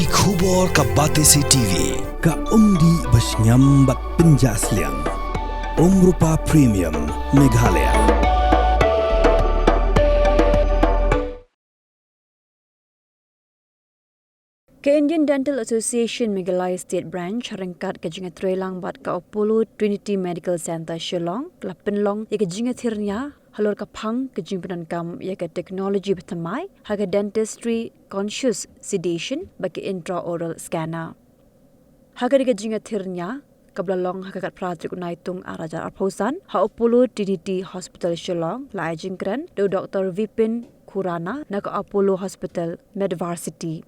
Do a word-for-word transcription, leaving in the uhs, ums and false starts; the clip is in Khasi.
Ki khubor ka Batesi T V, ka umdih bashngiam bad pynjah sliang. Umrupa Premium, Meghalaya. Ka Indian Dental Association Meghalaya State Branch ryngkat ka jingïatreilang bad ka Apollo Trinity Medical Centre Shillong ka la pynlong ïa ka jingïathir nia halor ka phang ka jingpyndonkam ïa ka technology bathymmai ha ka dentistry conscious sedation bad ka intraoral scanner. Ha ka dei ka jingïathir nia kaba la long ha ka khatphra tarik u Naitung arhajar arphew san ha Apollo Trinity Hospital Shillong, la ai jingkren da u Doctor Vipin Khurana na ka Apollo Hospital Medvarsity.